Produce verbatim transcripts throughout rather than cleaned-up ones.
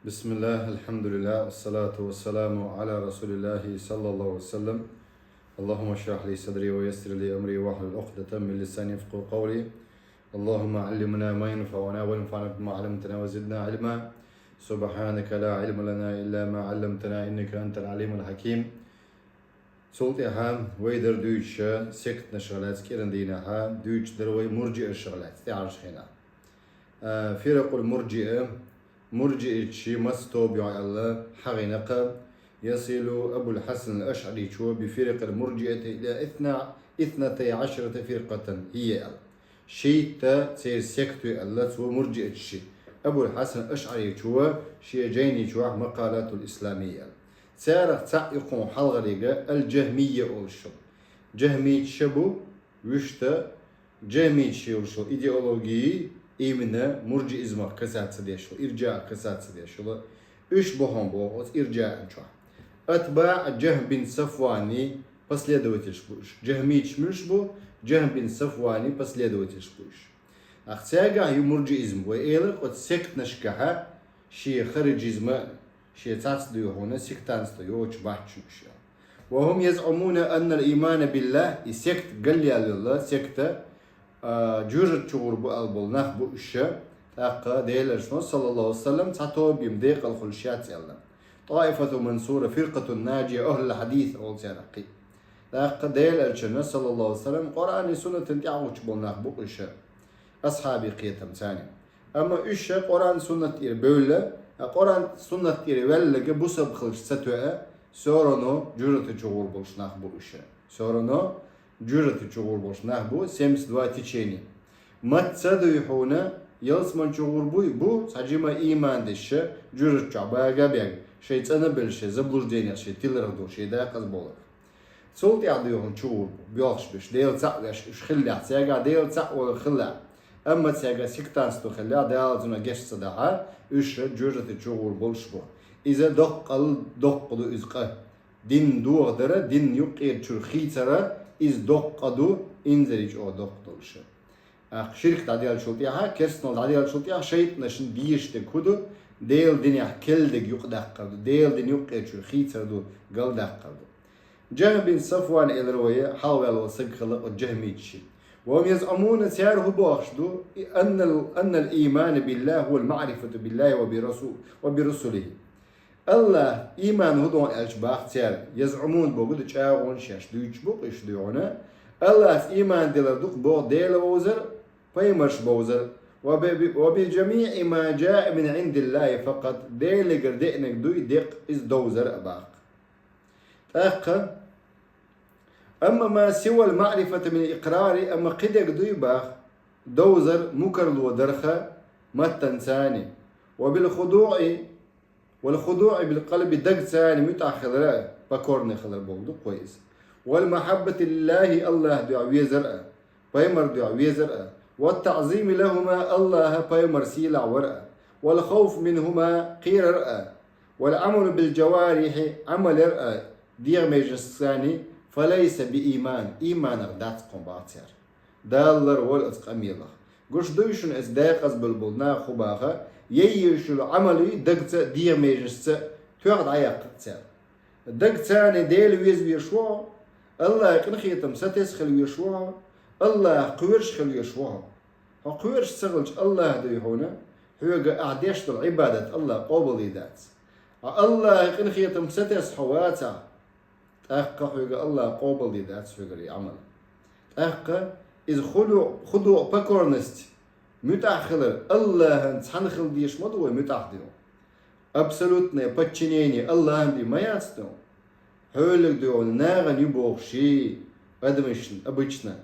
بسم الله، الحمد لله، والصلاة والسلام على رسول الله صلى الله عليه وسلم. اللهم اشرح لي صدري ويسر لي أمري واحلل عقدة من لساني يفقهوا قولي. اللهم علمنا ما ينفعنا وانفعنا بما علمتنا وزدنا علما. سبحانك لا علم لنا إلا ما علمتنا إنك أنت العليم الحكيم. Цул тӀаьхьа вай дар дуьйцуш сектанашах лаьцна кӀиран дийнахьа дуьйцуш дар вай мурджиашах лаьцна тӀаьхьарчу хенахь. А, фиракъул мурджиа, мурджиачий маца тоба ю аьлла хьахийна кхин, ясилу Абул Хьасан ал-АшӀаричо би фиракъил мурджиати ила итна, итнатай Ӏашарата фиркъатан хӀия аьлла. Шийтта церан секта ю аьлла цо мурджиачий. Абул Хьасан АшӀаричо шен жайни чохь Макъалатул Исламия аьлла. Царах цхьаъ ю кхунах хьалхарниг ал-Джахмия олуш йолу. Джахмийча ша бу, вуьшта, джахмийча йолуш йолу идеологи именно мурджиизмах касаться деш йолу, ирджаъах касаться деш йолу. Уьш бу хьуна боху оцу ирджаъан чохь. АтбаӀ Джахм бин Сафвани последовательш бу уьш. Джахмийчаш муьлш бу, Джахм бин Сафвани последовательш бу уьш. Ахь цаьргахь ю мурджиизм, вай элира оцу сектанашкахьа шен хариджизма, шен цхьацца дуй хьуна сектантство йоцуш бац уьш аьлла. Ва хӀум язӀумуна аннал иймана биллахь, и секта галъяьлла йолу секта, а, жоьжахати чу гӀур бу аьлла болу нах бу уьш. ТӀаккха Делан Элчано, саллаллаху Ӏалайхи ва саллам, цхьа тоба-м декъала хуьлуш яц аьлла. ТӀаифату мансура, фиркъатун наджия, ахӀлул хьадис олу царах кхин. ТӀаккха Делан Элчано, саллаллаху Ӏалайхи ва саллам, Къуръанан, суннатан тӀаьхьа гӀуттуш болу нах бу уьш, асхьабийн кхетам царна. Амма уьш ша Къуръан-суннат тӀера бевлла, а Къуръан-суннат тӀера ваьлларг бусалба хилча ца тоьа, всё равно жоьжахати чу гӀур болуш нах бу уьш. Всё равно жоьжахати чу гӀур болуш нах бу, семьдесят два течения. Мацца дуй хьуна, ялсамани чу гӀур буй, бу цхьа жима ийман деш ша, жоьжахати чохь бага а бега, шайн цӀанбелла, шайн заблуждениях, шайн тиларх ду, шайн декъаза болу. Цул тӀаьхьа дуй хьуна чу гӀур бу, боьлхуш берш, Дела цхьаъ веш уьш хиллехь, цаьргахь Дела цхьаъ волу хиллехь. Амма цаьргахь сектантство хиллехь, Дала цунах гечдо ца дахь, уьш ша жоьжахати чу гӀур болуш бу. Иза доккха, доккха ду иза къа. Дин дохадар, дин юккъера чуьра хийцар, иза доккха къа ду, инзаре чӀогӀа доккха долуш. ТӀаккха ширк дӀаделлачул тӀаьхьа, керстаналла дӀаделлачул тӀаьхьа шайтӀанашна дезаш дерг хӀун ду? Делан динехь керла дерг юкъадаккхар ду, Делан дин юккъера чуьра хийцар ду, галдаккхар ду. Джахм бин Сафван элира вай, хьалхаваьлла волу саг хилла оцу джахмийчийн. Ва хӀум язӀумуна, цара хӀун бохуш ду, и аннал, аннал иймана биллахь хӀувал маӀрифату биллахьи ва би расу-, ва би русулихьи. АллахӀ, ийман хӀун ду аьлча боху цара, язӀумун бохург ду чӀагӀонаш, шаьш дуьйцуш бу-кх уьш дуй хьуна. АллахӀца ийман дилар ду-кх боху Дела вовзар, пайхамарш бовзар, ва би, ва би джамиӀи ма джаа мин Ӏиндиллахьи факъат, Делегара деанарг дуй деккъа иза довзар а боху. ТӀаккха, амма ма сивал маӀрифати мин икърари, амма кхидерг дуй боху, довзар мукарло дарх маттанца, ва бил худуӀи, вал худуӀи бил къалби, дагца муьтӀахь хилар а, покорный хилар бохург ду-кх вай иза. Вал махьаббати лиллахьи, АллахӀан дуьхьа везар а, пайхамаран дуьхьа везар а, ват таӀзими лахӀума, АллахӀ, пайхамар сийлахь вар а, вал хавф минхӀума, кхерар а, вал Ӏамалу бил джаварихьи, Ӏамал яр а дегӀан меженашца, фалайса би ийман, ийманах дац-кх хӀума боху цара. Дала ларвойла оцу къамелах. Гуш дуй шуна, оцу декъаза болу болу наха хӀун боху, яйъеш йолу Ӏамалий дагца а, дегӀан меженашца а тоьхна дӀаяккха-кх цара. Дагца Дела веза везаш ву хьо, АллахӀан къинхетам сатесна хила везаш ву хьо, АллахӀах кхоьруш хила везаш ву хьо. Хьо кхоьруш ца хилча, АллахӀ дуй хьуна, хьоьга ахь деш долу Ӏибадат АллахӀа къобалдийр дац. Хьо АллахӀан къинхетам сатесна хьо вацахь, тӀаккха хьоьга АллахӀа къобалдийр дац хьоьгара и Ӏамал. ТӀаккха иза худуӀ, худуӀ, покорность, муьтӀахь хилар АллахӀан цхьанна хила дезаш ма ду вай муьтӀахь дина. Абсолютное подчинение АллахӀан дина ма яц дина. Хьолаг дина нахана ю бохуш, адамашна, обычно.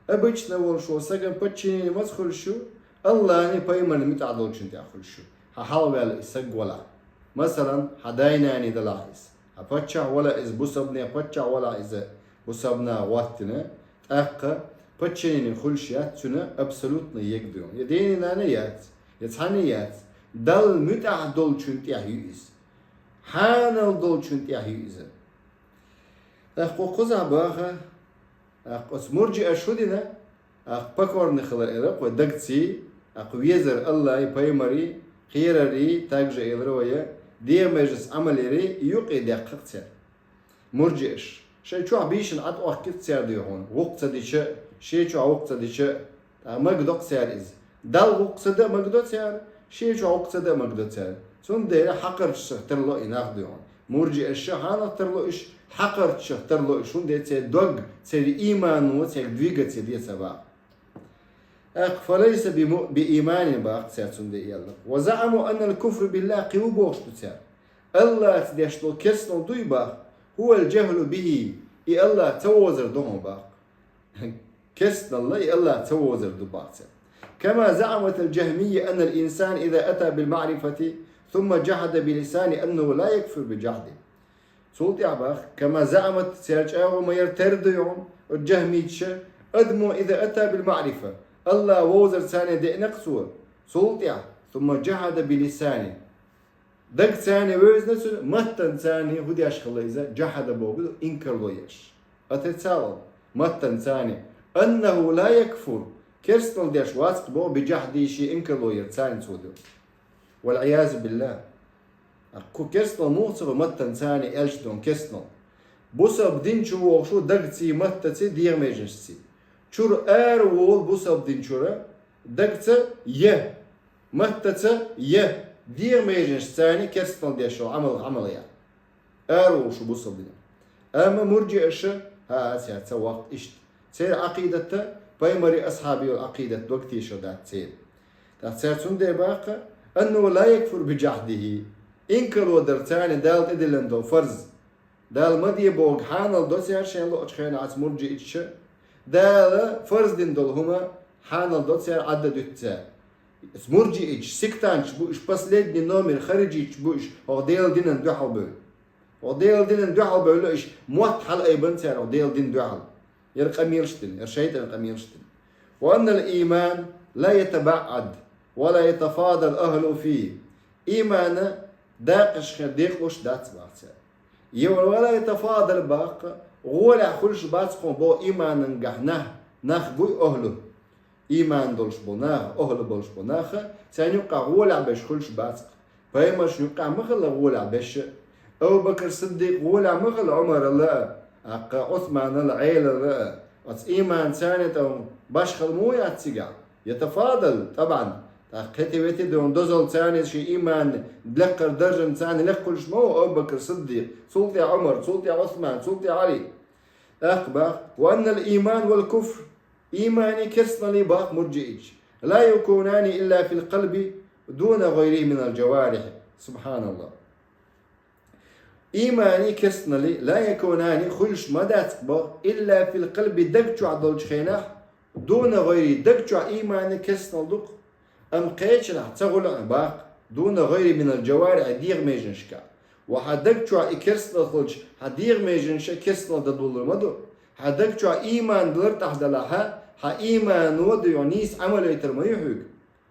Обычно волуш волу сагана подчинение маца хуьлуш ю, АллахӀан, пайхамарна муьтӀахь долчунна тӀехь хуьлуш ю. Хьан хьалхаваьлла и саг валахь. Масалан, хьан дай-наний далахь иза. Хьан паччахь валахь иза, бусалбанех паччахь валахь иза, бусалбанах гӀоттина, тӀаккха подчинение хуьлуш яц цуьнан абсолютно егдуьйхьун. Я дена-нана яц, я цхьанна яц. Далла муьтӀахь долчунна тӀехь ю иза. Хьанал долчунна тӀехь ю иза. ТӀаккха кхузахь баха, тӀаккха оцу мурджиаш хӀун дина, тӀаккха покорный хилар элира кхо дагций, тӀаккха везар АллахӀий, пайхамарий, Кхерарий, также элира вай, дегӀа межас Ӏамал ярий юкъе деккхар цар. Мурджиаш. Шоай чохь бийшина Ӏад охкира цар дуй хьуна. ГӀуллакх ца дича, шен чохь гӀуллакх ца дича, ткъа магадо-кх цар иза. Далла гӀуллакх ца дан а магадо цар, шен чохь гӀуллакх ца дан а магадо цар. Цундела хьакхарчашах тарлу и нах дуй хьуна. Мурджиаш хьанах тарлу уьш, хьакхарчашах тарлу уьш, хӀунда аьлча церан дог, церан иймано церан двигаться де ца бакъ. ТӀаккха فليس بمؤ-، بإيمان бакъ цар цундела аьлла. وزعموا أن الكفر بالله кхин ву бохуш ду цар. АллахӀаца деш долу керстанал дуй бакъ, هو الجهل به, и АллахӀ ца вовзар ду хьуна бакъ. Керстанал и АллахӀ ца вовзар ду бакъ цар. كما زعمت الجهمية أن الإنسان إذا أتى بالمعرفة ثم جحد بلسانه أنه لا يكفر بجحده. Цул тӀаьхьа бакъ, كما زعمت, церан чӀагӀо ма яра тера дуй хьуна, оцу джахмиташа, адамо إذا أتى بالمعرفة, АллахӀ вовзар царна деана-кх цо, цул тӀаьхьа, ثم جحد بلسانه. Дагца вевзина цуьнан, маттаца хӀун деш хилла иза, جحد бохург ду, инкарло еш. Оцу цхьа а вала, маттаца, أنه لا يكفر, керстанал деш вац-кх боху, بجحده, шен инкарло ярца цо ду. والعياذ بالله. Кху керстанал муха ца хуьлу маттаца аьлча дон керстанал? Бусалба дин чу вогӀуш ву дагций, маттаций, дегӀан межанашций. Чуьра ара волу бусалба дин чуьра дагца я, маттаца я, дегӀан межанашца керстанал деш йолу Ӏамал, Ӏамал яц. Ара волуш ву бусалба динах. Амма мурджиаша, хӀаъ, цара ца ваккха иштта. Церан Ӏакъидата, пайхамарий, асхьабий йолу Ӏакъидат дог тешар дац церан. ТӀаккха цара цундела баккха, أنه لا يكفر بجحده. Инкарло дар царна Дала тӀедиллина долу фарз. Дала ма де бохург хьанал до цара шайна луучу хенахь, оцу мурджиаша. Дала фарз дина долу хӀума хьанал до цара, Ӏадда дуьту цара. Оцу мурджиаша сектанташ бу уьш, последний номер хариджиташ бу уьш, хӀокху Делан динан дуьхьал бевлла. ХӀокху Делан динан дуьхьал бевлла уьш, мотт хьалаайбина цара хӀокху Делан динан дуьхьал. Яра къамелаш дина, яра шайтӀан къамелаш дина. وأن الإيمان لا يتبعد ولا يتفاضل أهله فيه. Иймана дакъаш хир декъалуш дац боху цара. Я ولا يتفاضل баккха, гӀолехь хуьлуш бац хьуна боху ийманан гахь нах, нах буй ахьлу. Ийман долуш болу нах, ахьлу болуш болу нах, царна юккъехь гӀолехь берш хуьлуш бац-кх. Пайхамаршна юккъехь ма хилла гӀолехь берш. Абу-Бакр Сиддикъ гӀолехь ма хилла Ӏумарал а, тӀаккха Ӏусманал а, Ӏелал а. Оцу ийман царна тӀе башхалла ма ву яц цигахь. يتفاضل, тӀабан. ТӀаккха кхети-вети дон дозалла царна шен ийман лекхара даржана царна лекха хуьлуш ма ву Абу-Бакр Сиддикъ, цул тӀе Ӏумар, цул тӀе Ӏусман, цул тӀе Ӏали. ТӀаккха боху: وأن الإيمان والكفر, ийманий керстаналлий, боху мурджиаша, لا يكونان إلا في القلب دون غيره من الجوارح. سبحان الله. Ийманий керстаналлий, لا يكونان, хуьлуш ма дац-кх боху, إلا في القلب, даг чохь долчу хенахь, دون غيره, даг чохь ийманий керстаналла ду-кх. Амма кхечанхьа ца хуьлу хьуна боху, دون غيره من الجوارح, дегӀан межанашкахь. Ва хьан даг чохь и керстаналла хилча, хьан дегӀан межанаша керстаналла дан долур ма ду. Хьан даг чохь ийман далар тӀехь делахь, хьан иймано дуй хьуна нийса Ӏамал яйтар ма ю хьоьга.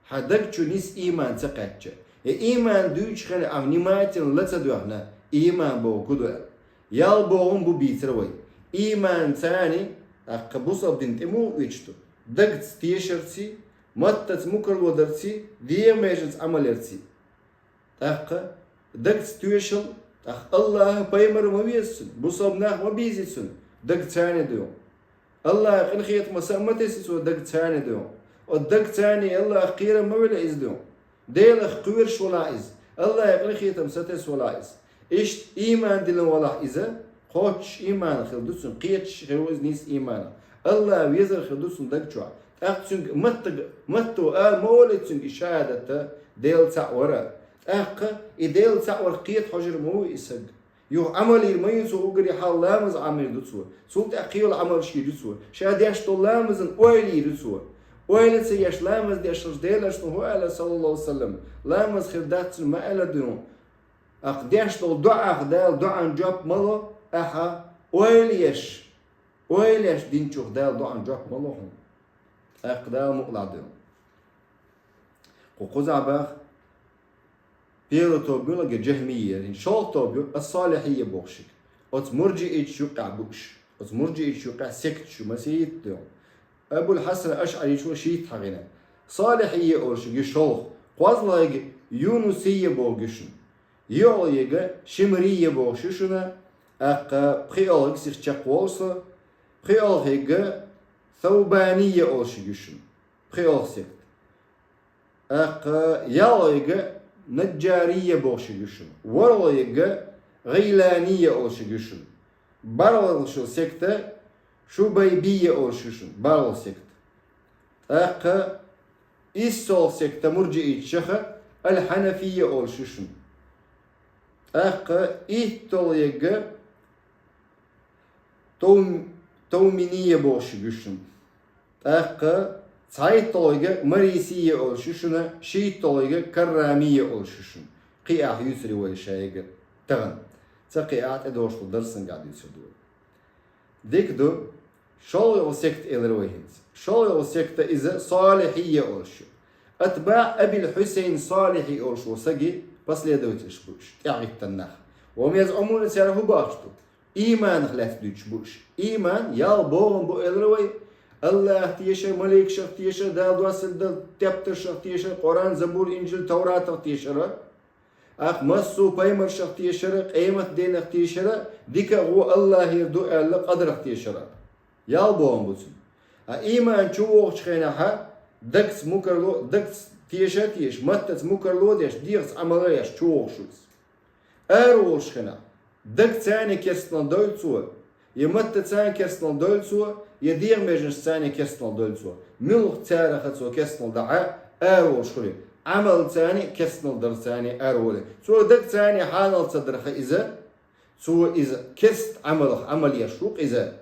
Хьан даг чу нийса ийман ца кхаьчча. И ийман дуьйцучу хенахь ахь внимательно ла ца доьхна, ийман бохург хӀун ду аьлла. Ял бохург бу бийцар вай. Ийман царна, тӀаккха бусалба дин тӀе муха оьцуш ду? Дагца тешарций, маттаца мукарло дарций, дегӀан межанца Ӏамал ярций. ТӀаккха дагца тоьшалла, тӀаккха АллахӀ а, пайхамар а ма веза цунна, бусалба нах ма бийзи цунна, даг царна дуй хьуна. АллахӀан къинхетаман са а ма тесна цо, даг царна дуй хьуна. Оцу даг царна АллахӀах кхерам ма вина иза дуй хьуна. Делах кхоьруш валахь иза, АллахӀан къинхетаман са тесна валахь иза. Иштта ийман диллина валахь иза, кхоччуш ийман хир ду цуьнан, кхеташ хир ву иза нийса ийманах. АллахӀ везар хир ду цуьнан даг чохь. ТӀаккха цуьнга маттаг-, матто ала ма олий цуьнга и шахӀадат, Дела цхьаъ вар а. ТӀаккха и Дела цхьаъ вар кхета хьожур ма ву и саг. Юха Ӏамал йийр ма ю цо, уггаре хьалха ламаз Ӏамийр ду цо. Цул тӀаьхьа кхин йолу Ӏамалш йийр ю цо. Ша деш долу ламазан ойла йийр ю цо. Ойла ца еш ламаз деш хилча, Делан Элчано хӀун аьлла, саллаллаху Ӏалайхи ва саллам, ламаз хир дац цуьнан ма аьлла дуй хьуна. Ахь деш долу доӀах Дала доӀан жоп ма ло, ахьа ойла еш, ойла еш динчух Дала доӀан жоп ма ло хьуна. ТӀаккха Дала мукъалахь дуй хьуна. Кху кхузахь боху, первый тоба мила гира, джахмийя, хӀинца шолгӀа тоба ю, ас-салихьийя бохуш. Оцу мурджииташ юккъехь бу уьш. Оцу мурджииташ юккъехь секташ ю, масийтта ду. Абул-Хьасан аш-ШаӀаричо шийтта хьахийна. Салихьийя олуш ю шолгӀа. КхозлагӀа Юнусийя боху гуьшна. ЙоьалгӀа ега Шимрийя бохуш ю шуна, тӀаккха пхоьалгӀа сих чекхволу со, пхоьалгӀа ега Саубанийя олуш ю шуна. ПхоьалгӀа секта. ТӀаккха ялгӀа ега Наджарийя бохуш ю шуна. ВорхӀалгӀа ега Гъайланийя олуш ю шуна. БархӀлагӀчу секта Шубайбийя олуш ю шуна. БархӀлагӀа секта. ТӀаккха иссолгӀа секта мурджиийчех Аль-Хьанафийя олуш ю шуна. ТӀаккха итталгӀа ега Тов-, Товминийя бохуш ю шуна. ТӀаккха цхьайтталгӀа ега Марисийя олуш ю шуна, шийтталгӀа ега Каррамийя олуш ю шуна. Кхин а юьйцур ю вай ша ега тахана. Ца кхин а тӀедогӀуш долу дарсанга а дуьйцур ду вай. Дика ду, шолгӀа секта элира вай хӀинца. ШолгӀа секта иза Салихьийя олуш ю. АтбаӀ Абил Хьусайн Салихьи олуш волу саги последовательш бу уьш, тӀаьхьахӀиттина нах. Ва меза Ӏумуна цара хӀун бохуш ду? Ийманах лаьцна дуьйцуш бу уьш. Ийман, ялх богӀам бу элира вай. АллахӀах тешар, маликашах тешар, Дала доссийна долу тептаршах тешар, Къуръан, Забур, Инжил, Тавратах тешар. ТӀаккха массо а пайхамаршах тешар, къематдийнах тешар, дика а, вон а АллахӀера ду аьлла къадарах тешар. Ялх богӀам бу цуьнан. Ткъа ийман чу вогӀучу хенахь, дагца мукарло, дагца теша а теша, маттаца мукарло а деш, дегӀаца Ӏамал а еш чу вогӀуш ву иза. Ара волуш хенахь, дагца а керстанал дойла цо, я маттаца а керстанал дойла цо, я дегӀан меженашца а керстанал дойла цо. Муьлха царах цо керстанал дахь а, ара волуш хуьлу. Ӏамалца а, керстанал дарца а ара волу. Цо дагца а хьанал ца дарх иза, цо иза керста Ӏамалах Ӏамал еш ву-кх иза.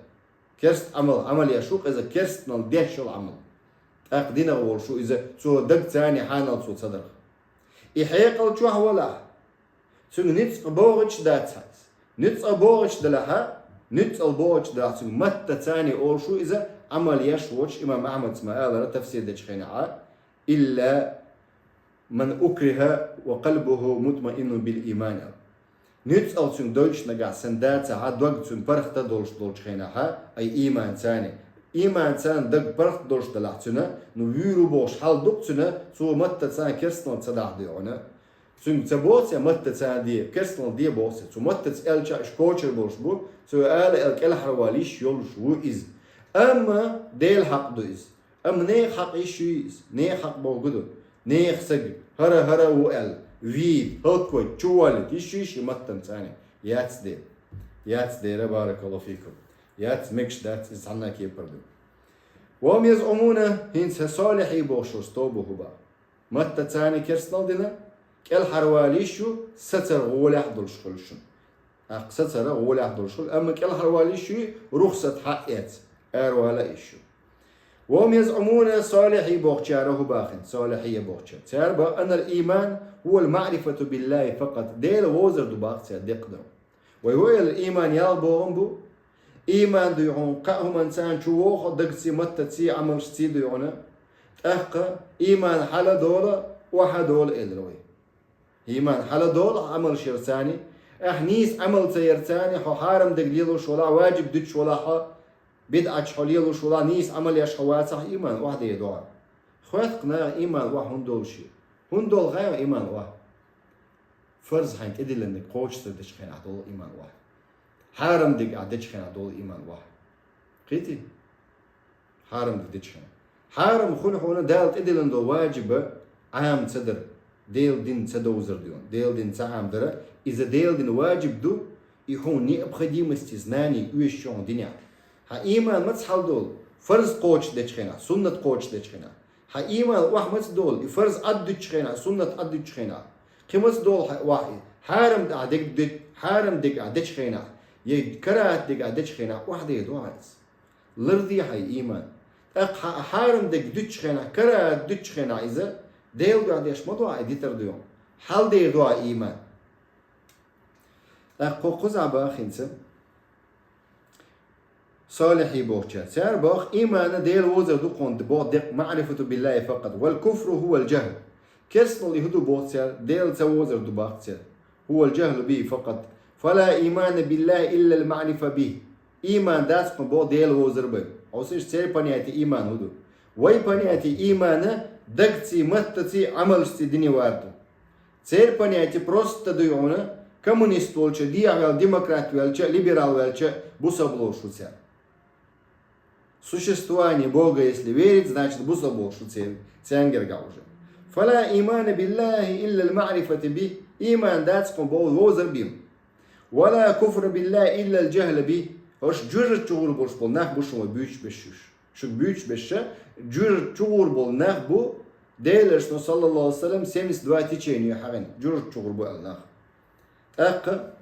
Керста Ӏамалах Ӏамал еш ву-кх иза, керстанал деш йолу Ӏамал. ТӀаккха динах волуш ву иза, цо дагца а хьанал цо ца дарх. И хьекъал чохь валахь, цуьнга ницкъ богӀуьйтуш дац хьан иза. Ницкъ богӀуьйтуш делахь, ницкъал богӀуьйтуш делахь, цуьнга маттаца а олуш ву иза, Ӏамал еш воцуш, имам Ахьмадс ма-аллара тафсир дечу хенахь, «Илла ман укриха ва къалбуху мутмаиннун бил ийман», аьлла. Ницкъал цуьнга дойтуш нагахь санна дацахь, дог цуьнан паргӀат долуш долчу хенахь, ай ийманца а. Ийманца а даг паргӀат долуш делахь цуьнан, ну, вуьйр ву бохуш хьал ду-кх цуьнан, цо маттаца а керстанал ца дахь дуй хьуна. Цуьнга ца боху цо маттаца а де, керстанал де боху цо. Цу маттаца аьлча а уьш кочар болуш бу, цо ала аьлла кӀелхьарвала йиш йолуш ву иза. Амма Делан хьакъ ду иза. Амма нехан хьакъ йиш ю иза. Нехан хьакъ бохург ду. Нехан саг, хӀара, хӀара ву аьлла, вийта, хӀаллаквайта, чуволлийта йиш ю шен маттаца а. Яц дера. Яц дера, баракаллаху фикум. Яц, мегаш дац, иза цхьанна а кепара ду. Ва меза Ӏумуна хӀинца Салихьи бохуш стовбу хӀуба. Маттаца а керстанал дина, кӀелхьарвала йиш ю, сацар гӀолехь долуш хуьлу шуна. ТӀаккха сацар гӀолехь долуш хуьлу, амма кӀелхьарвала йиш ю, рухсат хьаэца, аравала а йиш ю. Ва меза Ӏумуна Салихьи бохучара хӀун боху хӀинца, Салихьийя бохучара. Цара боху: «Аннал ийман хӀувал маърифату биллахи факъат». Дела вовзар ду боху цара декъа дан. Вай хӀун элира, ийман ялх богӀам бу? Ийман дуй хьуна кхаа хӀуманца а чу вогӀу, дагций, маттаций, Ӏамалшций дуй хьуна. ТӀаккха ийман хьала а долу, охьа а долу элира вай. Ийман хьала а долу Ӏамалш ярца а, ахь нийса Ӏамал ца ярца а, хьо хьарам дерг лелош валахь, ваджиб дуьтуш валахь хьо, бидӀаташ хьо лелош валахь, нийса Ӏамал еш хьо вацахь, ийман охьадер ду хьан. Хоьтту-кх наха, ийман охьа хӀунда долуш ю? ХӀунда долу хьан ийман охьа? Фарз хьайна тӀедиллина дерг кхочушдечу хенахь долу ийман охьа. Хьарам дерг ахь дечу хенахь долу ийман охьа. Кхетий? Хьарам дерг дечу хенахь. Хьарам хуьлу хьуна Дала тӀедиллина долу ваджиб Ӏама ца дар, Делан дин ца довзар дуй хьуна, Делан дин ца Ӏамадар, иза Делан дин ваджиб ду, и хьуна необходимости знание оьшуш ю хьуна динехь. Хьан ийман маца хьала долу? Фарз кхочушдечу хенахь, суннат кхочушдечу хенахь. Хьан ийман охьа маца долу, и фарз Ӏаддуьтучу хенахь, суннат Ӏаддуьтучу хенахь? Кхин маца долу хьан охьа и? Хьарам ахь дерг де-, хьарам дерг ахь дечу хенахь, я карахӀат дерг ахь дечу хенахь, охьадер ду хьан иза. Ларде хьайн ийман. ТӀаккха хьан хьарам дерг дуьтучу хенахь, карахӀат дуьтучу хенахь иза, Делан дуьхьа деш ма ду хьан и дитар дуй хьуна. Хьаладер ду хьан ийман. ТӀаккха кху кхузахь боху хӀинца Салихьи бохучара. Цара боху, иймана Дела вовзар ду кхунна боху декъа маърифату биллахи факъат. Вал куфру хӀувал джахл. Керстанал и хӀун ду боху цара, Дела ца вовзар ду боху цара. ХӀувал джахлу бихи факъат. Фала иймана биллахи иллал маърифа бихи. Ийман дац кхунна боху Дела вовзар бен. Хьовсийша, церан понятие ийман хӀун ду. Вай понятие иймана дагций, маттаций, Ӏамалшций дине вар ду. Церан понятие просто да хьона, коммунист волча, дехьаваьлла демократ велча, либерал велча, бусалба волуш ву цара. Существование Бога, если верить, значит, бусалба волуш ву церан, церан гергахь уже. فلا إيمان بالله إلا المعرفة به. Иман дац кхуьн боху вовзар бен. ولا كفر بالله إلا الجهل به. ХӀорш жоьжахати чугӀур болуш болу нах бу шуна вай буьйцуш берш уьш. Шуьга буьйцуш берш, жоьжахати чугӀур болу нах бу, Делан Элчано, саллаллаху алейхи ва саллям, семьдесят два течение хьахийна, жоьжахати чугӀур бу аьлла нах. ТӀаккха: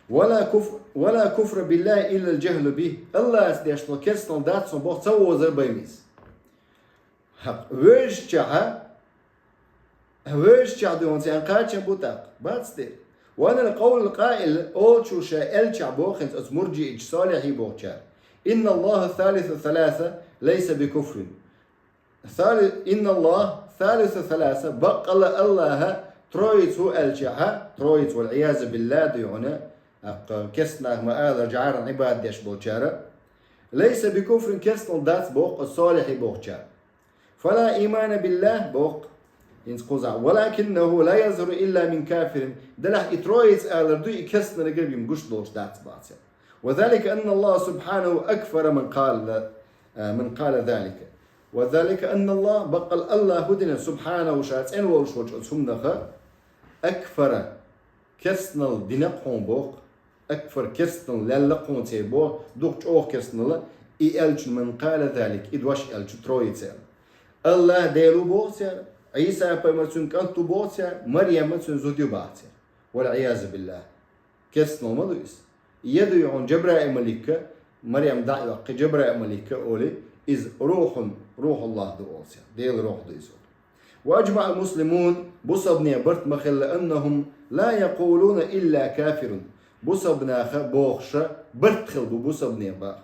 ولا كفر، ولا كفر بالله إلا الجهل به. Аллахьца деш долу керстанал дац хьуна боху ца вовзар бен иза. ХӀакъ, вевзачохь, вевзачохь дуьйна цхьаьна кхачам бу тӀаккха? Бац дера. وأن قول القائل, олучо ша аьллачохь боху хӀинца оцу мурджиича, солихьий бохучара: إن الله ثالث ثلاثة ليس بكفر. Сали-, إن الله ثالث ثلاثة, баккъалла Аллахь троица ву аьллачохь, троица, والعياذ بالله, дуьйна, тӀаккха керстанах ма-аллара, жӀарна Ӏибадат деш болчара, ليس بكفر, керстанал дац боху оцу солихьий бохучара. فلا إيمان بالله боху. ХӀинца кхузахь: ولكنه لا يظهر إلا من كافر. Делахь и троица алар дуй, и керстанаргара бен гуш долуш дац бацара. وذلك أن الله سبحانه أكفر من قال، من قال ذلك. وذلك أن الله, баккъалла Аллахь хӀун дина, سبحانه, ша цӀена волуш волчу оцу хӀуманах, أكفر, керстанал дина кхуьнга боху, أكفر, керстанал лелла кхуьнга церан боху, дукха чӀогӀа керстанал, и аьллачу من قال ذلك, и дош аьллачу троицана. Аллахь Дела ву боху цара, Ӏийса пайхамар цуьнан кӀант ву боху цара, Марьям цуьнан зуда ю боху цара. والعياذ بالله. Керстанал ма ду иза. Я дуй хьуна Жабраил маликка, Марьям дӀа а йоккхий, Жабраил маликка олий, иза рухьун, рухьуллахь ду олу цара. Делан рухь ду иза. وأجمع المسلمون, бусалбане барт ма хилла, أنهم لا يقولون إلا كافر. Бусалба наха бохуша барт хилла бу бусалбане баха.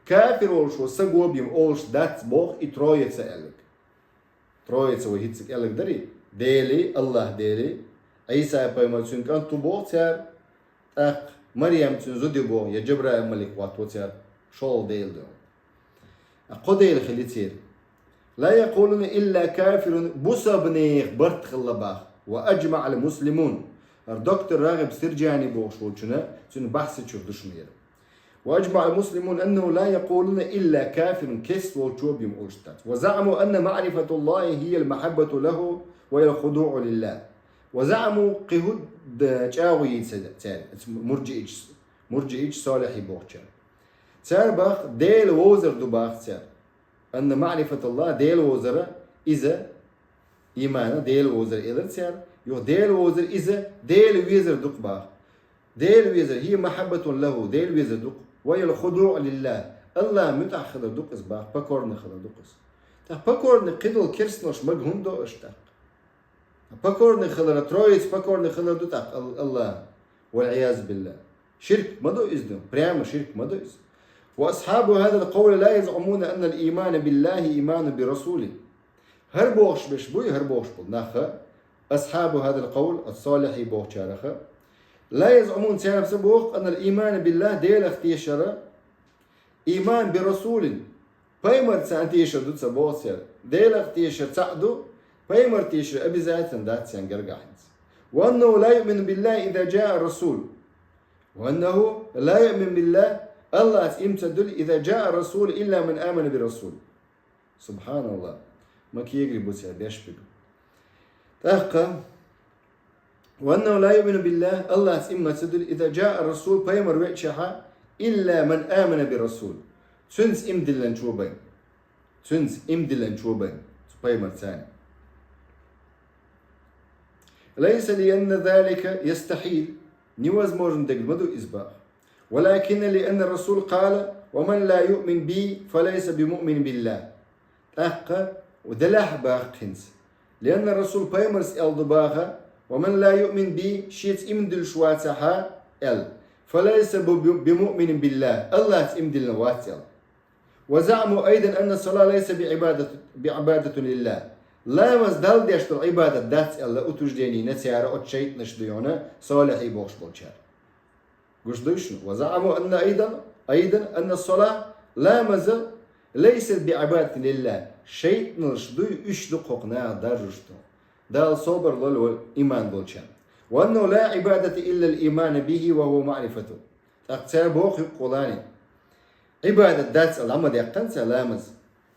Кафир волуш ву сагобим олуш дац боху и троица аьлларг. Троица вай хӀинцциг аьлларг дарий? Дели, Аллахь Дели, Ӏийса пайхамар цуьнан кӀант ву боху цара, тӀаккха Марьям цуьнан зуда ю боху, я Жабраил малик хӀоттаво цара, шолгӀа Дела ду. Кхо Дела хили церан. لا يقولون إلا كافر, бусалбанех барт хилла баха. وأجمع المسلمون. ХӀара доктор РагӀиб Сиржани бохуш волчунна, цуьнан бахьсачуьра ду шуна хӀара. وأجمع المسلمون أنه لا يقولون إلا كافر, керста волчо бен олуш дац. وزعموا أن معرفة الله هي المحبة له وهي الخضوع لله. وزعموا, кхин хӀу д-, чӀагӀо йийцира цара, мурджиича, мурджиича, солихьий бохучара. Цара баха Дела вовзар ду баха цара. أن معرفة الله, Дела вовзара, иза, имана, Дела вовзар элира цара, юха Дела вовзар иза, Дела везар ду-кх баха. Дела везар, هي محبة له, Дела везар ду-кх, وهي الخضوع لله, Аллахьан муьтӀахь хилар ду-кх иза баха, покорный хилар ду-кх иза. ТӀаккха покорный кхидолу керстаналш мага хӀунда до аша тӀаккха? Покорный хилар, троица покорный хилар ду тӀаккха Ал-, Аллахьан. والعياذ بالله. Ширк ма ду иза ду, прямо ширк ма ду иза. وأصحاب هذا القول لا يزعمون أن الإيمان بالله إيمان برسوله. ХӀара бохуш берш буй, хӀара бохуш болу наха, أصحاب هذا القول, ас-солихьий бохучараха, لا يزعمون, цара ца боху, أن الإيمان بالله, Делах тешара, إيمان برسول, пайхамарца тешар ду ца боху цара. Делах тешар цхьаъ ду, пайхамар тешар обязательно дац царна гергахь хӀинца. وأنه لا يؤمن بالله إذا جاء الرسول. وأنه لا يؤمن بالله, Аллахьца иман ца дуьллу, إذا جاء الرسول إلا من آمن بالرسول. СубхьаналлахӀ. Ма кегий бу цара беш бигу. ТӀаккха, وأنه لا يؤمن بالله, Аллахьца иман ца дуьллу, إذا جاء الرسول, пайхамар веачахьа, إلا من آمن بالرسول. Цуьнца иман диллинчо бен. Цуьнца иман диллинчо бен. Цу пайхамарца. ليس لأن ذلك يستحيل, невозможно дерг ма ду иза баха. ولكن لأن الرسول قال: ومن لا يؤمن بي فليس بمؤمن بالله. ТӀаккха, делахь баха хӀинца. لأن الرسول, пайхамарс аьлла ду баха: ومن لا يؤمن بي, шеца иман диллуш вацахьа, аьлла, فليس ب-, بمؤمن بالله, Аллахьца иман диллина вац аьлла. وزعموا أيضا أن الصلاة ليس بعبادة، بعبادة لله. Ламаз Далла деш долу Ӏибадат дац аьлла, утверждение йина цара оцу шайтӀанаш дуй хьуна, солихьий бохуш болчара. Гуш дуй шуна? وزعموا أن أيضا، أيضا أن الصلاة, ламаз, ليست بعبادة لله. ШайтӀаналш дуй, уьш ду кхокху наха даржуш ду. Дала собар лойла вай иман долчарна. وأنه لا عبادة إلا الإيمان به وهو معرفته. ТӀаккха цара боху юккъехула а: Ӏибадат дац аьлла, Ӏамал даккха ца ламаз.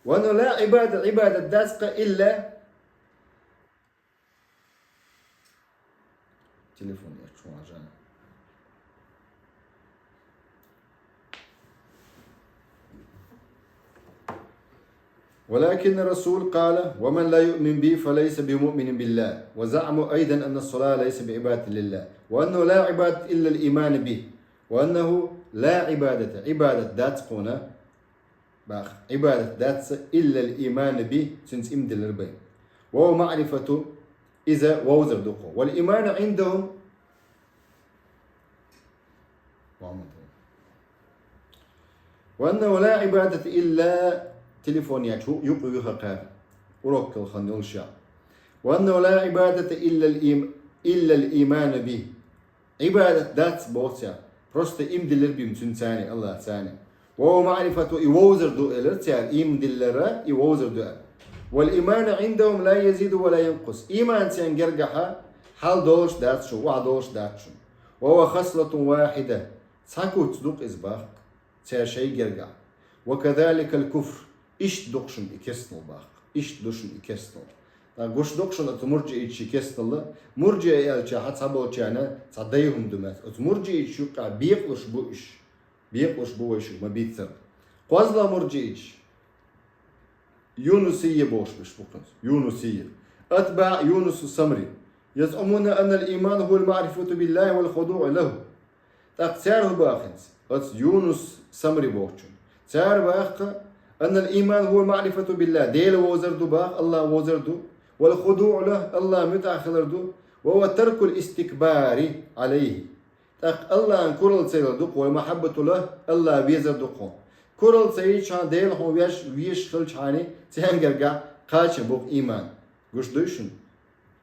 وأنه لا عبادة, Ӏибадат дац-кх إلا. Телефон яц чу ван жана. ولكن الرسول قال: ومن لا يؤمن بي فليس بمؤمن بالله. وزعموا أيضا أن الصلاة ليس بعبادة لله. وأنه لا عبادة إلا الإيمان به. وأنه لا عبادة, Ӏибадат дац кхуна, бах, Ӏибадат дац, إلا الإيمان به, цуьнца иман диллар бен. وهو معرفة, иза вовзар ду кху. والإيمان عندهم وأنه لا عبادة إلا, телефон яц чу юкъе виха кхаьра. Урок кхелла хан йолуш я. وأنه لا عبادة إلا الإيم-, إلا الإيمان به. Ӏибадат дац боху цара. Просто иман диллар бен цуьнца, Аллахьца. وهو معرفة, и вовзар ду элира цара, иман диллар, и вовзар ду аьлла. والإيمان عندهم لا يزيد ولا ينقص. Иман царна гергахь хьалдолуш дац шун, охьадолуш дац шун. وهو خصلة واحدة. Цхьа куц ду-кх иза, бах, цара шайн гергахь. وكذلك الكفر. Иштта ду-кх шуна и керстанал, бах. Иштта ду шуна и керстанал. ТӀаккха гуш ду-кх шуна оцу мурджиитийн керстанал. Мурджиа аьлчахь цхьаболчарна цхьа дай хӀума ду моьтту. Оцу мурджиитийн юккъехь бекъалуш бу уьш. Бекъалуш бу вай шуьга ма-бийццара. КхозлагӀа мурджиитийн. Юнусийя бохуш берш бу-кх уьш. Юнусийя. أتباع يونس السمري. يزعمون أن الإيمان هو المعرفة بالله والخضوع له. ТӀаккха цара хӀун боху хӀинца? Оцу Юнус Самри бохучунна. Цара боху-кх: أن الإيمان هو المعرفة بالله. Дела вовзар ду боху, Аллахь вовзар ду. والخضوع له, Аллахьна муьтӀахь хилар ду. وهو ترك الاستكبار عليه. ТӀаккха Аллахьна куралла ца яр ду-кх, والمحبة له, Аллахь везар ду-кх хьуна. Куралла ца йича хьуна Дела хьуна веш, везаш хилча хьуна, цуьнгара кхачам бу-кх иман. Гуш дуй шуна?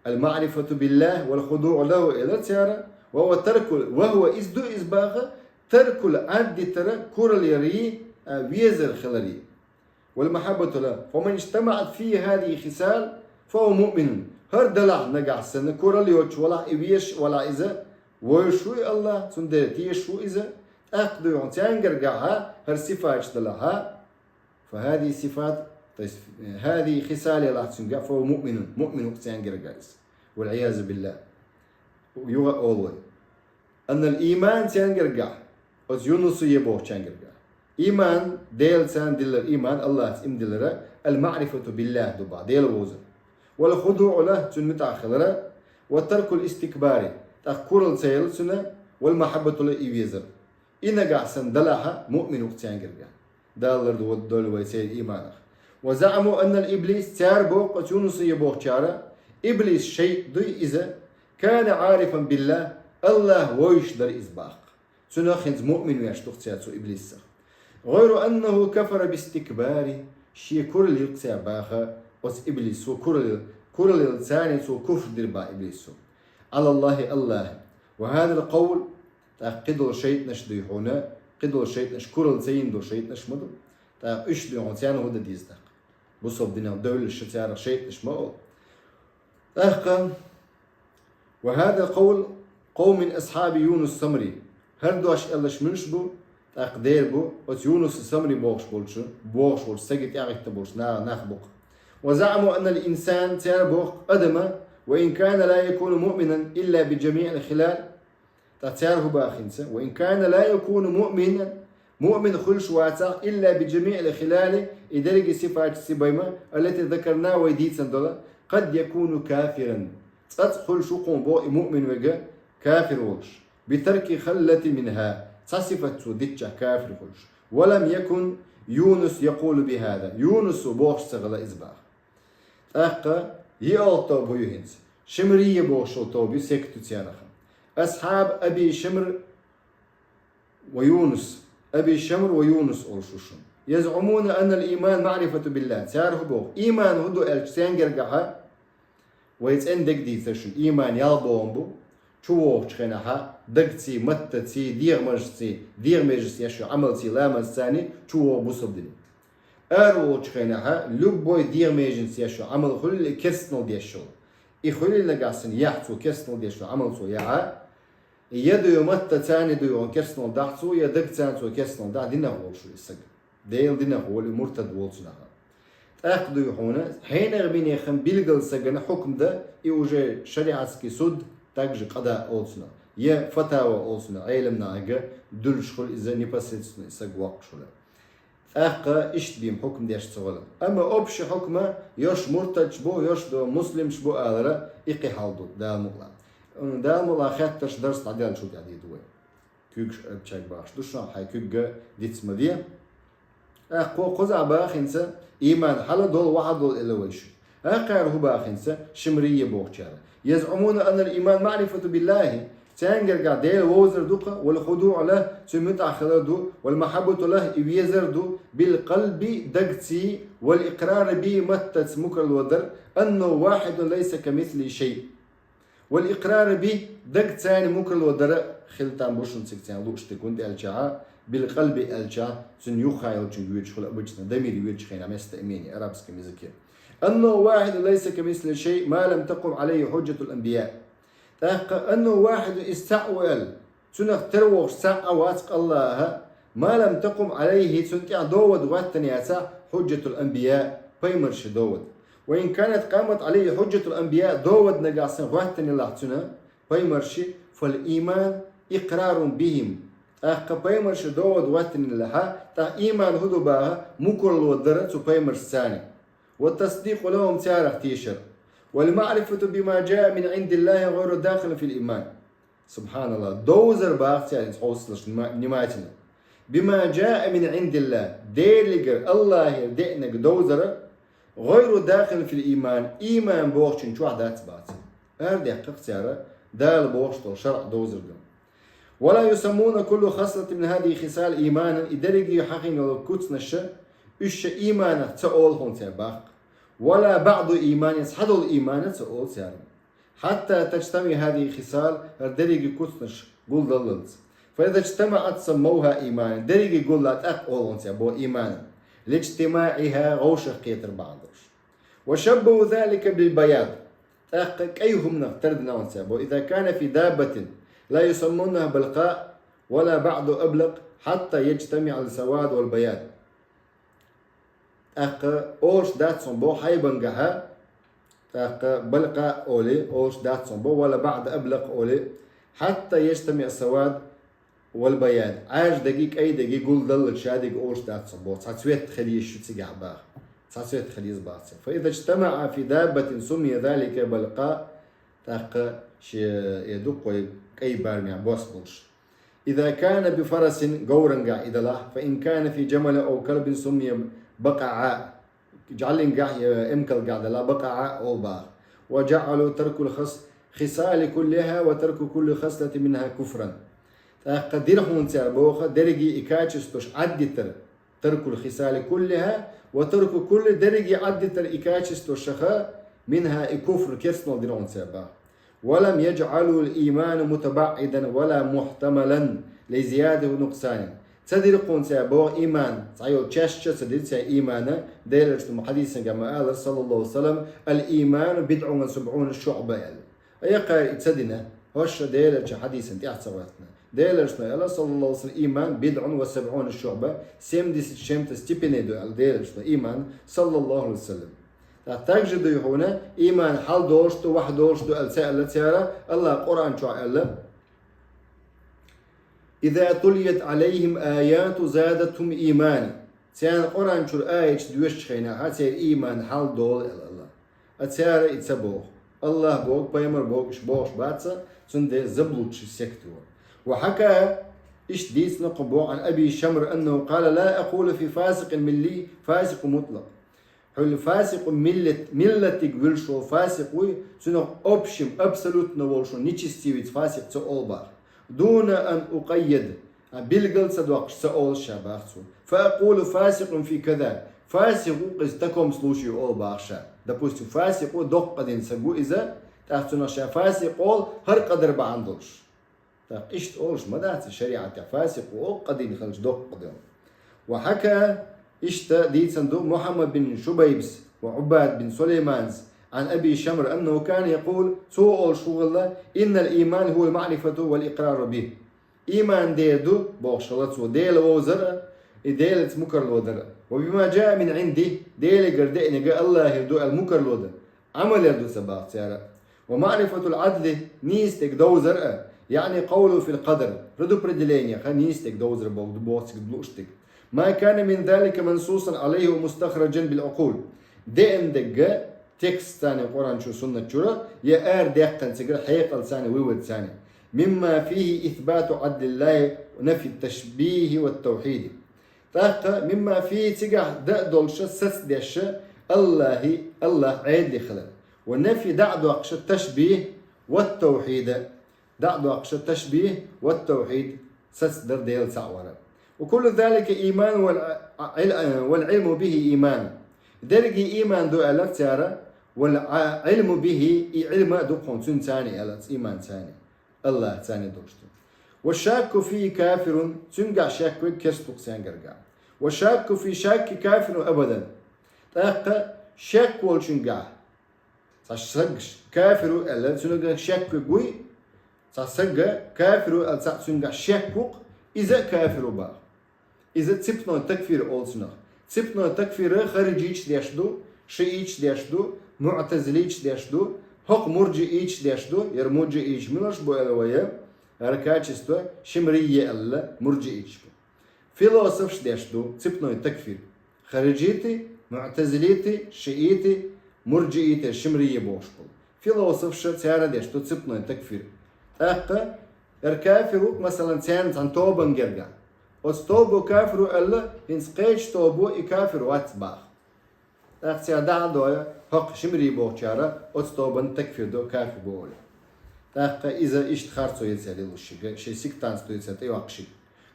المعرفة بالله والخضوع له элира цара, وهو ترك, وهو, иза ду иза боху, ترك العبد, дитар куралла ярий, а, везар хиларий. والمحبة له. فمن اجتمعت فيه هذه الخصال فهو مؤمن. ХӀара далахь нагахь санна, куралла йоцуш валахь, и везаш валахь иза, вевзаш ву и Аллахь, цундела тешаш ву иза, тӀаккха дуй хьуна цуьнгара кхачам хӀара сифаташ далахь, فهذه صفات, то есть, э, هذه خصال ялахь цуьнгахь, فهو مؤمن, муъмин ву-кх цуьнгара кхачам иза. والعياذ بالله. Юха а олу вай. أن الإيمان цуьнгара кхачам, оцу Юнусийя бохучуьнгара кхачам. Иман, Делаца диллар иман, Аллахьца иман диллар, المعرفة بالله ду боху, Дела вовзар. والخضوع له, цуьнан муьтӀахь хилар, وترك الاستكبار, тӀаккха куралла ца яр цуьнан, والمحبة له, и везар. И нагахь санна далахь, муъмин ву-кх цуьнгара кхачам. Дала лардойла вай церан иманах. وزعموا أن إبليس, цара боху-кх оцу Юнусийя бохучара, Иблис шайтӀа дуй иза, كان عارفا بالله, Аллахь вевзаш дара иза боху-кх. Цунах хӀинца муъмин веш ду-кх цара цу Иблисах. غير أنه كفر بالاستكبار, шен куралла йира-кх цара боху, оцу Иблисо куралла, куралла йилларца цо куфр дира боху Иблисо. على الله, Аллахьна. وهذا القول, тӀаккха кхидолу шайтӀанаш дуй хьуна, кхидолу шайтӀанаш, куралла ца йина долу шайтӀанаш ма ду. ТӀаккха уьш дуй хьуна, царна хӀун дан деза тӀаккха? Бусалба динах девллаш царах шайтӀанаш ма олу. ТӀаккха, وهذا قول قوم من أصحاب يونس السمري. ХӀара дош аьлларш муьлш бу? ТӀаккха дера бу, оцу Юнус Самри бохуш болчу, бохуш болчу стага тӀехӀитта болчу наха нах бу-кх. وزعموا أن الإنسان, цара боху-кх адам, وإن كان لا يكون مؤمنا إلا بجميع الخلال. Ткъа цара хӀун боху хӀинца? وإن كان لا يكون مؤمنا, муъмин хуьлуш вацахь, إلا بجميع الخلال, и дерриге сифаташ, сибайма, التي ذكرنا, вай дийцина долу, قد يكون كافرا. Цкъацкъа хуьлуш ву-кх боху и муъмин верг кафир волуш. بترك خلة منها, цхьа сифат цо дитчахь кафир хуьлуш. ولم يكن يونس يقول بهذا. Юнусо бохуш ца хилла иза боху. ТӀаккха йиъалгӀа тоба ю хӀинца. Шимрийя бохуш йолу тоба ю, секта ю царах. أصحاب أبي شمر ويونس. Аби Шамр ва Юнус олуш ву шуна. يزعمون أن الإيمان معرفة بالله. Цара хӀун боху? Ийман хӀун ду аьлча, цуьнгара кхачам, вай цӀена дерг дийцира шуна, ийман ялх бохам бу, чувогӀучу хенахь дагций, маттаций, дегӀамежаций, дегӀамежаца еш йолу Ӏамалций, ламазций чувогӀу бусалба дин. Ара волчу хенахь любой дегӀамежаца еш йолу Ӏамал хуьлу керстанал деш йолу. И хуьлийла нагахь санна яхь цо керстанал деш долу Ӏамал цо яхь, я дуй маттаца царна дуй хьуна керстанал дахь цо, я дагца царна цо керстанал дахь, динах волуш ву и саг. Делан динах волу и муртад волу цунах. ТӀаккха дуй хьуна, хьенех-минехан билггал сагана хьукм дан, и уже шариатский суд, также къада олу цунах, я фатава олу цунах, Ӏелам нахага дуьллуш хуьлу иза, непосредственно и саг воккхуш хуьлу. ТӀаккха иштта бен хьукм деш ца хуьлу. Амма общий хьукма, йош муртадаш бу, йош до муслимаш бу алара, и кхин хьал ду, Дала мукълахь. Дала мукълахь, хеттарш дарс дӀадаьллачул тӀаьхьа дийр ду вай. Куьйгаш арабчаьрга бахаш ду, шуна хьайн куьйга диц ма де. ТӀаккха кхо кхузахь бахинца, иман хьала долу, ваха долу элла вай шу. ТӀаккха хӀара хӀун бахинца, шимрийя бохучара. يزعمون أن الإيمان معرفة بالله. Цаьнгара Дела вовзар ду-кха, والخضوع له, цуьнан муьтӀахь хилар ду, والمحبة له, и везар ду, بالقلب, дагций, والإقرار به, маттаца мукарло дар, أنه واحد ليس كمثله شيء. والإقرار به, дагца царна мукарло дар а хила там бу шуна цига царна лууш дерг, хӀунда аьлча, بالقلب аьлча, цуьнан юххехь йолчуьнга воьдуш хуьлу обычно, дамир воьдучу хенахь местоимение арабском языке. أنه واحد ليس كمثله شيء ما لم تقم عليه حجة الأنبياء. ТӀаккха أنه واحد, иза цхьаъ ву аьлла, цунах тера вогӀуш цхьаъ а вац-кх АллахӀ, ما لم تقم عليه, цунна тӀехь довад гӀоьттина яцахь, حجة الأنبياء, пайхамарши довад. وإن كانت قامت عليه حجة الأنبياء, довад нагахь санна гӀоьттина елахь цунна пайхамарши, فالإيمان إقرار بهم. ТӀаккха пайхамарши довад гӀоьттина елахь, тӀаккха иман хӀун ду баха, мукарло дар цу пайхамаршца царна. والتصديق لهم, царах тешар. والمعرفة بما جاء من عند الله غير داخل في الإيمان. СубхьаналлахӀ, довзар баха царна, хьовсалаш внима-, внимательно. بما جاء من عند الله, Делигара, АллахӀера деанарг довзар, غير داخل في الإيمان, иман бохучун чохь дац баха цара. Арадаьккхи-кх цара Дала бохуш долу шарӀ довзарг. ولا يسمون كل خصلة من هذه الخصال إيمانا, и дерриге хьахийна йолу куцнаш, уьш ша иманах ца олу хьуна цара баха-кх. ولا بعض إيمان, цхьадолу иман а ца олу цара. حتى تجتمع هذه الخصال, хӀара дерриге куцнаш гулдаллалц. فإذا اجتمعت سموها إيمانا, дерриге гуллахь тӀаккха олу хьуна цара боху иман. لاجتماعها, вовшах кхетар бахьана долуш. وشبهوا ذلك بالبياض. ТӀаккха кӀайн хӀуманах тардина хьуна цара боху. إذا كان في دابة لا يسمونها بلقاء ولا بعض أبلق حتى يجتمع السواد والبياض. ТӀаккха олуш дац хьуна боху хьайбангахьа, тӀаккха балкъа олий, олуш дац хьуна боху, ولا بعض أبلق олий, حتى يجتمع السواد والبياض. Ӏаьржа дерг, кӀайн дерг гулдаллалц шадерг олуш дац хьуна боху, цхьа цвет хила еза шу цигахь баха. Цхьа цвет хила еза баха цигахь. فإذا اجتمع في دابة سمي ذلك بلقاء, тӀаккха шен, э, дуккхой кӀайн барамехь бос болуш. إذا كان بفرس, говрангахь и далахь, فإن كان في جمل أو كلب سمي بقعاء. ЖӀалингахь я эмкалгахь далахь, бакъаӀа олу баха. وجعلوا ترك الخص-، خصال كلها وترك كل خصلة منها كفرا. ТӀаккха дира хьуна цара боху, дерриге и качествош Ӏаддитар, ترك الخصال كلها وترك كل, дерриге Ӏаддитар и качествошаха, منها, и куфр, керстанал дира хьуна цара баха. ولم يجعلوا الإيمان متبعدا ولا محتملا لزيادة ونقصان. Ца дира хьуна цара боху иман, цхьа йолу чаьш ча ца дира цара имана, Делан Элчано хьадисангахь ма-аллара, صلى الله عليه وسلم, الإيمان بضع وسبعون شعبة аьлла. Ай, кхара и ца дина, хӀорш Делан Элчан хьадисана тӀехь ца гӀоьртина. Делан Элчано аьлла, صلى الله عليه وسلم, иман بضع وسبعون شعبة, семьдесят с чем-то степеней ду аьлла Делан Элчано иман, صلى الله عليه وسلم. ТӀаккха также дуй хьуна, иман хьал долуш ду, ваха долуш ду аьлла ца аьлла цара, АллахӀа Къуръан чохь аьлла: إذا تليت عليهم آياته زادتهم إيمانا. Царна Къуръан чуьра аяташ доьшучу хенахь, церан иман хьал долу аьлла АллахӀа. А цара и ца боху. АллахӀ боху, пайхамар боху, уьш бохуш бац, цундела заблудший сект ву. وحكى, иштта дийцина кху боху, عن أبي شمر أنه قال: لا أقول في فاسق ملي فاسق مطلق. Хьуьлла фасикъ миллат-, миллатиг вуьлуш волу фасикъ вуй, цунах общим, абсолютно волуш волу нечестивец фасикъ ца олу баха. دون أن أقيد, а билгал ца доккхуш ца олу ша баха цо. فأقول فاسق في كذا. Фасикъ ву иза таком случае олу баха ша. Допустим, фасикъ ву, доккха къа дина саг ву иза, тӀаккха цунах ша фасикъ олу, хӀара къа дар бахьана долуш. ТӀаккха иштта олуш ма дац шариӀатехь, фасикъ ву олу къа дина хилча доккха къа дина. وحكى, иштта дийцина ду Мухьаммад бин Шубайбс ва Ӏуббад бин Сулайманс, عن أبي شمر أنه كان يقول, цо олуш ву хилла: إن الإيمان هو المعرفة والإقرار به. Ийман Дела ду, бохуш хилла цо, Дела вовзар а, и Делаца мукарло дар а. وبما جاء من عنده, Делегара деанарг АллахӀера ду аьлла мукарло дар. Ӏамал яр ду ца бах цара. ومعرفة العدل, нийса дерг довзар а, يعني قوله في القدر, предопределение, ха, нийса дерг довзар боху ду, боху цига лууш дерг. ما كان من ذلك منصوصا عليه ومستخرجا بالعقول. Деана дерг текст царна Къуръан чу, суннат чура, я ара даьккхина цигара хьекъал царна, вывод царна. مما فيه إثبات عدل الله ونفي التشبيه والتوحيد. ТӀаккха مما فيه цигахь да а долуша, сацдеша, АллахӀи, АллахӀ Ӏедали хилар. ونفي дӀа а доккхуша, التشبيه والتوحيد. ДӀа а доккхуша, التشبيه والتوحيد, сацдар Дела цхьаъ вар а. وكل ذلك إيمان والع-, والعلم به إيمان. Дерриге ийман ду аьллар цара, والعلم به, и Ӏилма а ду хьуна цуьнан царна аьллар, ийман царна, АллахӀ царна долуш ду. والشاك فيه كافر, цуьнгахь шек верг керста ву царна гаргахь. والشاك في الشاك كافر أبدا. ТӀаккха шек волчуьнгахь цхьа саг кафир ву аьлла, цуьнга шек верг вуй, цхьа саг кафир ву аьлла, цхьа цуьнгахь шек ву-кх, иза а кафир ву бах. Иза цепной такфир олу цунах. Цепной такфир хариджиташ деш ду, шииташ деш ду, муътазилиташ деш ду, хӀокху мурджииташ деш ду, яра мурджииташ милаш бу аьлла вай, хӀара качество шимрийя аьлла мурджииташ бу. Философаш деш ду цепной такфир. Хариджити, муътазилити, шиити, мурджиити, шимрийя бохуш болу. Философаш цара деш ду цепной такфир. ТӀаккха эр кафир ву, масалан, царна цхьана тобан гергахь. Оцу тобо кафир ву аьлла, хӀинца кхечу тобо и кафир вац баха. ТӀаккха цара дӀа а дой, хӀокху шимрийя бохучара оцу тобанна такфир до, кафир бо олий. ТӀаккха иза иштта харцо яц аьлла луш шига, шайн сектантство яц аьлла тӀейоккхуш шига.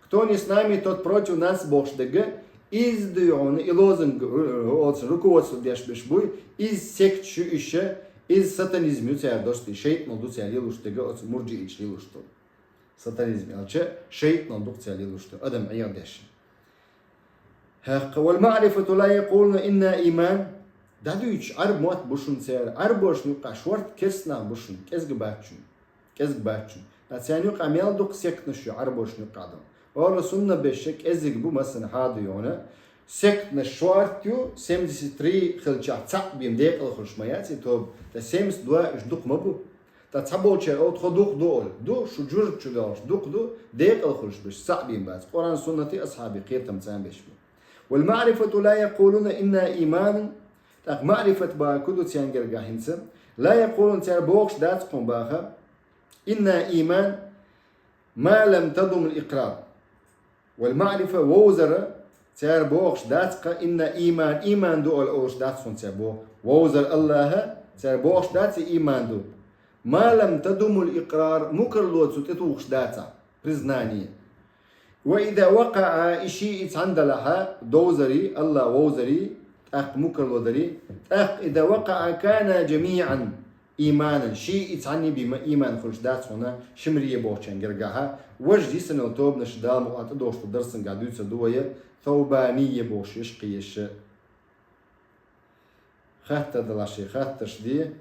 Кто не с нами, тот против нас бохуш дерг, иза ду хьуна, и лозунг, оцу руководство деш берш буй, иза секташ ю иша, иза сатанизм ю цара достий, шайтӀанал ду цара лелуш дерг, оцу мурджииташ лелуш ду. Сатанизм аьлча, шайтӀанал ду-кх цара лелуш ду, адам Ӏеха деш. ХӀаккха, والمعرفة لا يقولون إنها إيمان. ДӀадуьйцуш, Ӏарб мотт бу шуна церан. Ӏарбошна юккъахь шорта керста нах бу шуна, кӀезиг бац шуна. КӀезиг бац шуна. Ткъа церан юккъахь мел дукха сектанаш ю Ӏарбошна юккъахь дан. Орла сунна бешша кӀезиг бу, массанхьа а ду йона. Сектанаш шорта ю, семьдесят три хилчахь цхьаъ бен декъала хуьлуш ма яц и тоба. Ткъа семьдесят два уьш дукха ма бу. Ткъа цхьаболчара олу тхо дукха ду олу. Ду, шу жуьрта чу долуш дукха ду, декъала хуьлуш берш цхьаъ бен бац. Къуръан, суннати, асхьаби кхетам царна беш бу. والمعرفة لا يقولون إنها إيمان. ТӀаккха маърифат баха ку ду церан гергахь хӀинца? لا يقولون, цара бохуш дац кхуьн баха: إنها إيمان ما لم تدم الإقرار. والمعرفة, вовзара, цара бохуш дац кха إنها إيمان, ийман ду аьлла олуш дац хьуна цара боху. Вовзар АллахӀа, цара бохуш дац и ийман ду. ما لم تدم الإقرار, мукарло цу тӀетухуш дацахь, признание. وإذا وقعا, и шиъ и цхьаьна далахьа, довзари, АллахӀ вовзари, тӀаккха мукарло дари, тӀаккха إذا وقعا كانا جميعا إيمانا, шиъ и цхьаьна бен ийман хуьлуш дац хьуна шимрийя бохучарна гергахьа, важа йисанал тобанаш Дала мукъа тӀедогӀуш долу дарсангахь дуьйцур ду вай, саубанийя бохуш еш кхиеша. Хаттар далахь шайн хаттарш де,